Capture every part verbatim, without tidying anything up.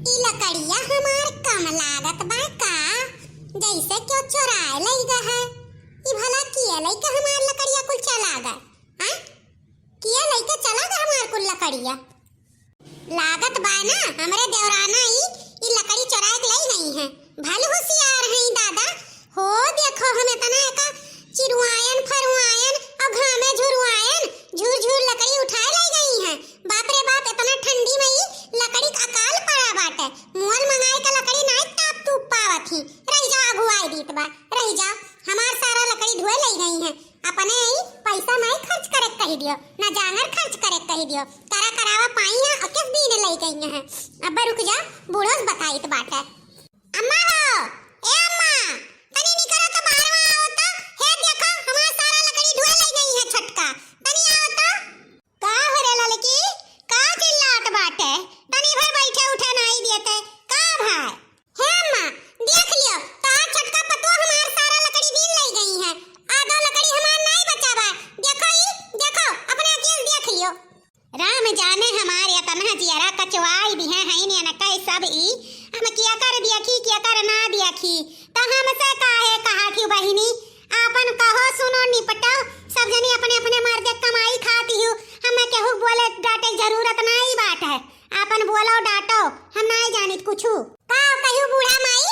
ई लकड़िया हमार कम लागत बा का? जैसे केहू चोराए लइगा है। ई भला किया लइका हमार लकड़िया कुल चला गए? हाँ? किया लइका चला गए हमार कुल लकड़िया? लागत बा ना, हमरे देवराना ई, ई लकड़ी चोराए के लई गई हैं। भल होशियार हैं दादा। हो देखो, हम इतना एका चिरुआयन, फरुआयन और घामे झुरुआयन, झुर झुर लकड़ी उठाए लई गई हैं। बाप रे बाप, इतना ठंडी में ई लकड़ी का अकाल पड़ा बाटे। मोल मंगाए का लकड़ी नाई ताप तूप पावत ही। रहि जाओ, अगुआई दीत बा, रहि जाओ। हमार सारा लकड़ी ढोए लई गई हैं। अपने ही पैसा नाई खर्च करे कही दियो, ना जांगर खर्च करे कही दियो। करा करावा पाई है और किस दिन लई गई हैं। अब रुक जा, बूढ़ो से बताइत बाटे। अम्मा हो, ए अम्मा, तनी निकरो तो बाहरवा आओ तो। हे देखो, हमार सारा लकड़ी ढोए लई गई है छोटका। तनी आओ तो। का हो रे ललकी, का चिल्लात बाटे? तनी भर बैठे उठे नाई देते। का भाई? हे अम्मा, देख लियो, तोहार छोटका पतोह हमार सारा लकड़ी बीन लई गई है। आधो लकड़ी हमार नाई बचा बा। देखो ई, देखो, अपने अँखियन देख लियो। राम जाने हमार एतना जियरा कचवाई दिहे हैं इनका सब ई। हम केकर देखी, केकर ना देखी। त हमसे काहे कहा थी बहिनी? आपन कहो सुनो निपटो, सब जनी अपने अपने मर्दे कमाई खाती हूँ। हमें केहू बोले डांटे जरूरत नाई बाटे। आपन बोलो डांटो, हम नाई जानित कुछू। का कहियो बूढ़ा माई?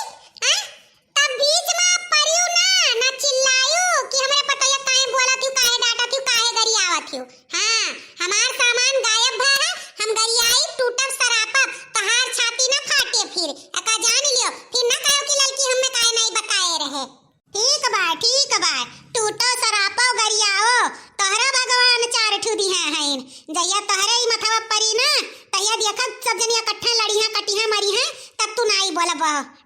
हैं? तब बीच में परियो ना, ना चिल्लायो कि हमरे पतोहिया काहे बोलत हूँ, काहे डांटत हूँ, काहे गरियावत हूँ। हाँ, हमार सामान गायब भा है, हम गरियाई, टूटब, सरापब, तहार छाती ना फाटे फिर, एका जान लियो, फिर ना कहो कि ललकी हमें काहे नहीं बताए रहे। ठीक बा, ठीक बा, टूटो, सरापो, गरियाओ, तोहरा भगवान चार ठू दिहे हैं। जहिया तोहरे ही मथवा परी ना, तहिया देखब सब जनी इकट्ठे लड़िहा, कटिहा, मरिहा, तब तू नाई बोलब।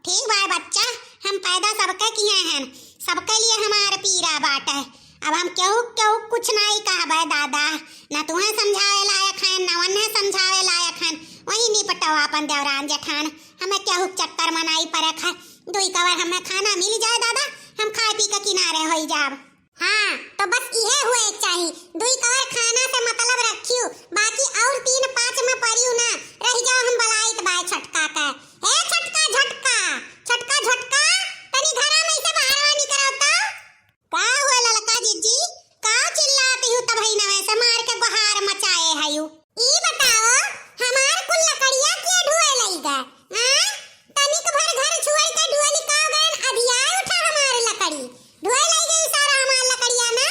ठीक बा बच्चा, हम पैदा सबके किहे हैं, सबके लिए हमार पीरा बाटे। अब हम केहू केहू कुछ नाई कहबे दादा, न तुहे समझावे लायक हैं, न उन्हें समझावे लायक हैं। वही निपटो आपन देवरान जेठान, हमें केहू चक्कर में नाई परे खा। दुई कवर हमें खाना मिल जाए दादा, हम खाए पी के किनारे होई जाब। हाँ, तो बस इहे हुए चाही, दुई कवर खाना से मतलब रखियो, बाकी और तीन पाँच में परियो ना, रहि जाओ, हम बलाइत बाय छोटका के। ए छोटका झटका, छोटका झटका, तनी घरा में से बाहर निकरो तो। का हुआ ललका जिज्जी, का चिल्लाती हूँ तब ही नवे से मार के गुहार मचाए हयू? ई बताओ, हमार कुल लकड़िया के ढुए लइगा? हाँ? तनिक भर घर छोड़ के डुअली का गयन अधियाए उठा हमार लकड़ी। ढुए लइगा ई सारा हमार लकड़िया ना।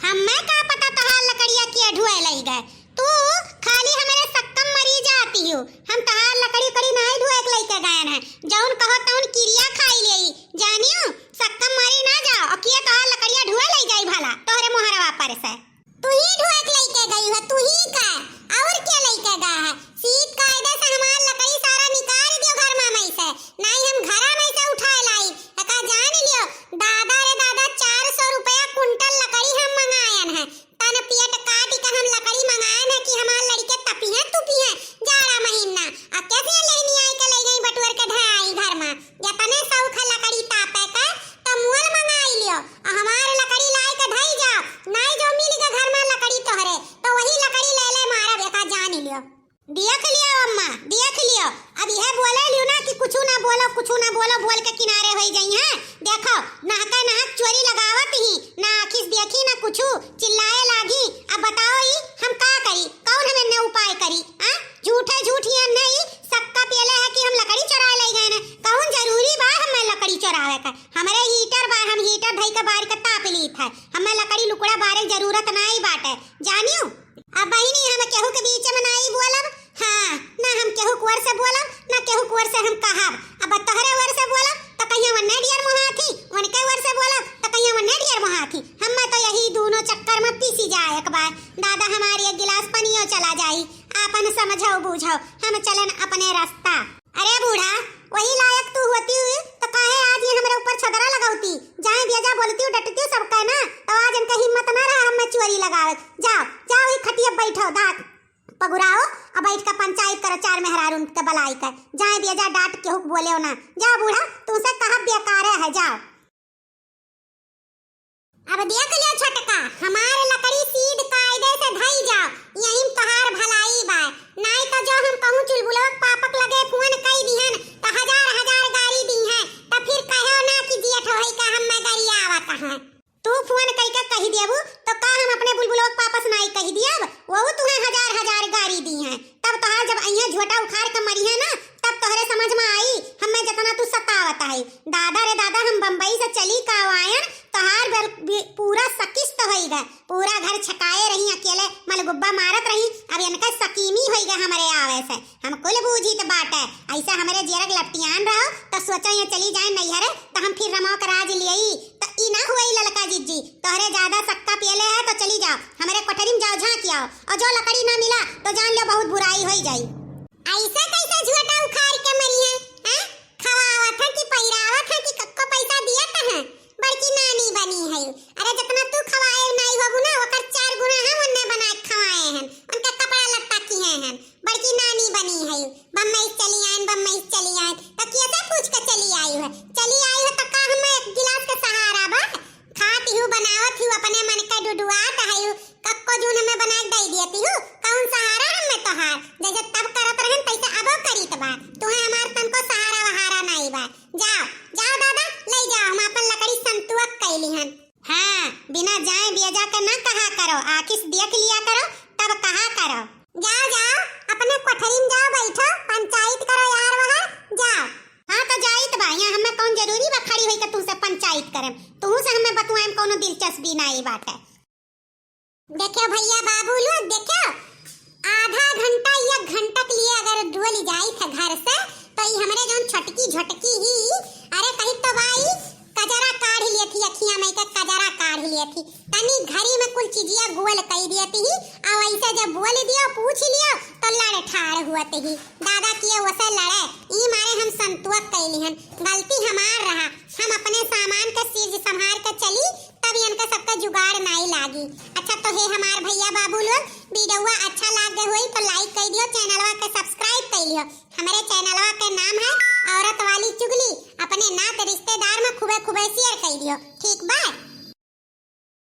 हमें का पता तोहार लकड़िया के ढुए लइगा? तू खाली हमरे सक्कम मरी जाती हो। हम तोहार लकड़ी उकड़ी नाई ढुए के लइके गयन है। जौन कहो तौन किरिया खाई लेई। जानियो, सक्कम मरी ना जाओ। और किया तोहार लकड़िया ढुए लई जाई भला तोहरे मोहरवा पर से। तू ही ढोक लइके गई हो, तू ही का, और क्या लइके गा है? सीध कायदे से हमार लकड़ी सारा निकाल दियो घर में, में से, नाई हम घरा में से उठाए लाई। एका जान लियो, दादा रे दादा, चार सौ रुपया कुंटल लकड़ी हम मंगायन है। तन पियट काट के हम लकड़ी मंगायन है कि हमार लड़के तपिहे तुपिहे जाड़ा महीना। आ कैसे लेहनी आई के ले गई बटुअर के धराई घर में। यतने शौक है लकड़ी तापे के, तो मुअल मंगाई लियो, आ हमार लकड़ी लाई के धई जाओ, नाई जो मिल के घर में लकड़ी तोहरे, तो वही लकड़ी ले ले मारब, एका जान लियो। देख लियो अम्मा, देख लियो, अब यह बोले लियो ना कि कुछू ना बोलो, कुछू ना बोलो, बोल के किनारे होई जाई हैं। देखो, नहके नहक चोरी लगावत ही, ना आखिस देखी, ना कुछू, चिल्लाए लागी। अब बताओ ई हम का करी, कौन हम एन्ने उपाय करी, आ? झूठे झूठ ही एन्ने ई सक्का पियले है कि हम लकड़ी चोराए लई गए ने। कौन जरूरी बा हमें लकड़ी चोरावे का? हमरे हीटर बा, हम हीटर धई के बार के ताप लीत है। हमें लकड़ी लुकड़ा बारे के जरूरत नाई बाटे, जानियो। अब बहिनी हम केहू के बीच में नाई बोलब, हाँ, ना हम केहू के ओर से बोलब, ना केहू के ओर से हम कहब। अब तोहरे ओर से बोलब, तो कहिया वन्ने डियर मोहाथी, उनके ओर से बोलब, तो कहिया वन्ने डियर मोहाथी। हमें तो यही दोनों चक्कर में पीसी जाए एक बार। दादा हमारी एक गिलास पनियो चला जाई। आपन समझो बूझो, हम चलन अपने रास्ता। अरे बूढ़ा, वही लायक तू होती हुई तो काहे आज ये हमरे ऊपर छदरा लगौती? जाए दिया जा बोलती हूँ, डटती हूँ सबका ना, तो आज इनका हिम्मत ना रहा हमें चोरी लगावे। जाओ, जाओ, ये खटिया बैठो, दांत पगुराओ, अब बैठ के पंचायत करो चार मेहरारू के बलाई के। जाए दिया जा, डांट केहू के बोले हो ना। जाओ बूढ़ा, तुमसे कहा बेकारे है, जाओ। अब देख लियो छोटका, हमार लकड़ी सीध कायदे से धई जाओ, यही में तोहार भलाई बा, नाई तो जो हम कहूँ चुलबुलवा के पापक लगे फोन कई तोहार जब अइहाँ झोटा उखार के मरिहे ना, तब तोहरे समझ में आई, हमें जतना तू सतावत है। दादा रे दादा, हम बम्बई से चली का आयन, तोहार बेल-, बी-, पूरा सकिस्त होई गए, पूरा घर छकाए रही, अकेले मलगुब्बा मारत रही। अब इनका सकीमी होई गए हमरे आवे से, हम कुल बूझित बाटे। ऐसा हमरे जियरक लपटियान रहो, तो सोचो ये चली जाए नैहरे, तो हम फिर रमौक राज लियई, तो ई ना हुई ललका जिज्जी, तोहरे ज्यादा सक्का पियले है, तो चली जाओ, हमरे कोठरी में जाओ, झांक आओ, और जो लकड़ी ना मिला, तो जान लो बहुत बुराई होई जाई। ऐसा कैसा झोटा उखार के मरिहे, हैं? खवावत है कि पहिरावत है कि कक्को पैसा दियत है? बड़की नानी बनी है। अरे, जतना तू खवाए नाई होबू ना, ओकर चार गुना हम उन्ने बना के खवाए हैं, उनका कपड़ा लत्ता किए हैं। बड़की नानी बनी है, बम्बई से चली आयन, बम्बई से चली आयन, तो कैसे पूछ के चली आई है? चली आई है तो का हम एक गिलास के सहारा बा? खात हूँ, बनावत हूँ, अपने मन के डुडुआत है, कक्को जून हमें बना के दे दियती हूँ, कौन सहारा हमें तोहार? जैसे तब करत रहन, तैसे अबो करीत बा। तुहे हमार तनको सहारा वहारा नाई बा। जाओ, जाओ दादा, ले जाओ, हम अपन लकड़ी संतुअक कैली हन। हाँ, बिना जाए बियजा के ना कहा करो, आँखी से देख लिया करो, तब कहा करो। जाओ, जाओ, अपने कोठरी में जाओ, बैठो, पंचायत करो यार वहाँ, जाओ। हाँ, तो जाइत बा, यहाँ हमें कौन जरूरी बा खड़ी होई के तुमसे पंचायत करेम? तुहू से हमें बतुआएम कौनो दिलचस्पी नाई बाटे। देखो भैया बाबू लोग, देखो, आधा घंटा या घंटा के लिए अगर डोल जाई था घर से, तो ई हमरे जौन छोटकी झोटकी ही, अरे कही तो भाई, कजरा काढ़ लिए थी, अखियां में के कजरा काढ़ लिए थी। तनी घड़ी में कुल चीजिया गोल कई दिए थी, और ऐसे जब बोल दियो, पूछ लियो, तो लड़े ठाड़ हुए थी। दादा किए वसे लड़े, ई मारे हम संतुअक कैली हन। गलती हमार रहा, हम अपने सामान के चीज संभार के चली, तब इनका सबका जुगाड़ नाई लागी। अच्छा, तो हे हमार भैया बाबू लोग, वीडियोवा अच्छा लाग गए होई तो like कर दियो, चैनलवा के subscribe कर लियो। हमरे चैनलवा के नाम है औरत वाली चुगली। अपने नात रिश्तेदार में खूबे खूबे share कर दियो, ठीक बा?